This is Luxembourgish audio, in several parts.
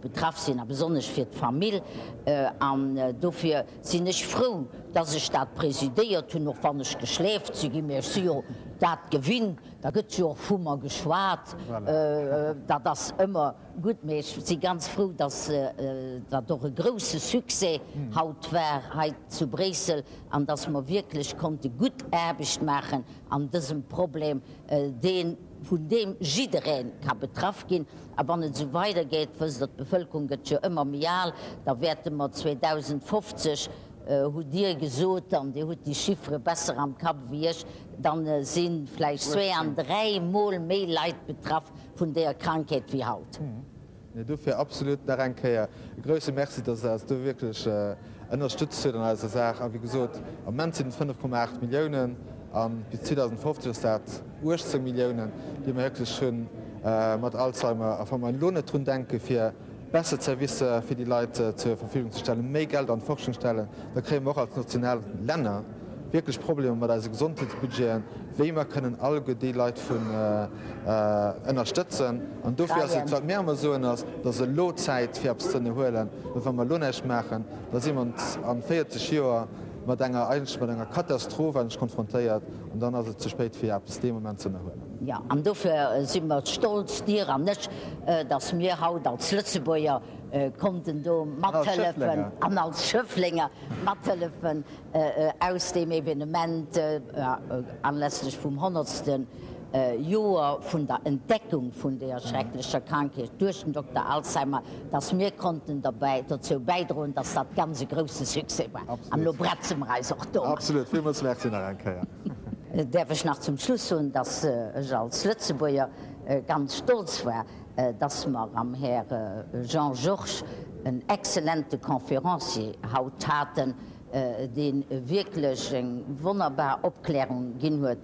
Betraff sinn a besonnesch fir d'Famill. An dofir sinn ech frou, dass ech dat presidéiert hunn, och wann ech geschläft si ginn, mä ech si jo dat gewinnt, da gëtt jo och vu mer geschwat, dat ass ëmmer gutt. Mä ech si ganz frou, dass dat och e grouse Succès haut war hei zu Bréissel an dass mer wierklech konnte gutt Aarbecht maachen an dësem Problem, dee vun deem jidderee ka betraff ginn. A wann et esou weidergeet, wësst Der, d'Bevëlkerung gëtt jo ëmmer méi al, da wäerte mer 2050, hutt Dir gesot, an Dir hutt déi Chiffere besser am Kapp wéi ech, da si vläicht zwee an dräimol méi Leit betraff vun deeër Krankheet wéi haut. Nee, dofir absolut nach eng Kéier e grouse Merci, dass Der eis do wierklech ënnerstëtzt hutt an eiser Saach. A wéi gesot, am Moment sinn et 5,8 Milliounen a bis 2050 ass dat 18 Milliounen, déi mer wierklech hu mat Alzheimer. A wa mer elo net drun denke fir besser Zerwisser fir déi Leit zur Verfügung ze stellen, méi Geld an d'Forschung stellen, da kréie mer och als national Länner wierklech Problemer mat eise Gesondheetsbudgeten, wéi mer kënnen alleguer déi Leit vun ënnerstëtzen. An dofir ass et, wat mir ëmmer soen, ass, et ass elo Zäit fir eppes ze ënnerhuelen, well wa mer elo näischt maachen, da si mer an 40 Joer mat enger, eigentlech mat enger Katastroph eigentlech konfrontéiert an dann ass et ze spéit fir eppes dee Moment ze ënnerhuelen. Jo, an dofir si mer stolz, Dir an ech, dass mir haut als Lëtzebuerger konnten do mathëllefen an als Schëfflenger mathëllefen, aus deem Evenement anlässlech vum honnertste Joer vun der Entdeckung vun deeër schrecklecher Krankheet duerch den Dokter Alzheimer, dass mir konnten derbäi dozou bäidroen, dass dat ganz e grousse Succès war. An elo bretze mer eis och domat. Absolut. Villmools Merci nach eng Kéier. Däerf ech nach zum Schluss soen, dass ech als Lëtzebuerger ganz stolz war, dass mer am Här Jean Georges en exzellente Conférencier haut haten, dee wierklech eng wonnerbar Opklärung ginn huet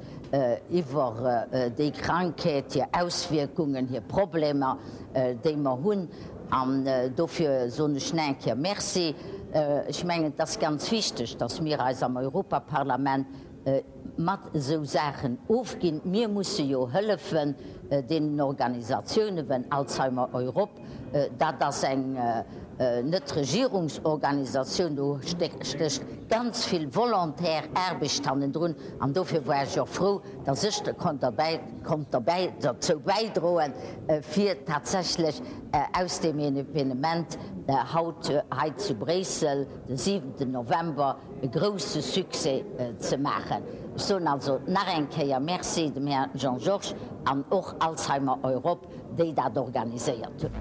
iwwer déi Krankheet, hir Auswierkungen, hir Problemer, déi mer hunn. An dofir soen ech nach eng Kéier Merci. Ech mengen, et ass ganz wichteg, dass mir eis am Europaparlament mat esou Saachen ofginn. Mir musse jo hëllefen deenen Organisatiounen, wéi Alzheimer Europe, dat ass eng Net-Regierungsorganisatioun, do stécht ganz vill volontaire Aarbecht hannendrun an dofir war ech och frou, dass ech konnt derbäi, konnt derbäi, derzou bäidroen, fir tatsächlech aus deem Evenement haut hei zu Bréissel, de siwenten November, e grouse Succès ze maachen. Ech soen also nach eng Kéier Merci dem Här Jean Georges an och Alzheimer Europe, déi dat organiséiert hunn.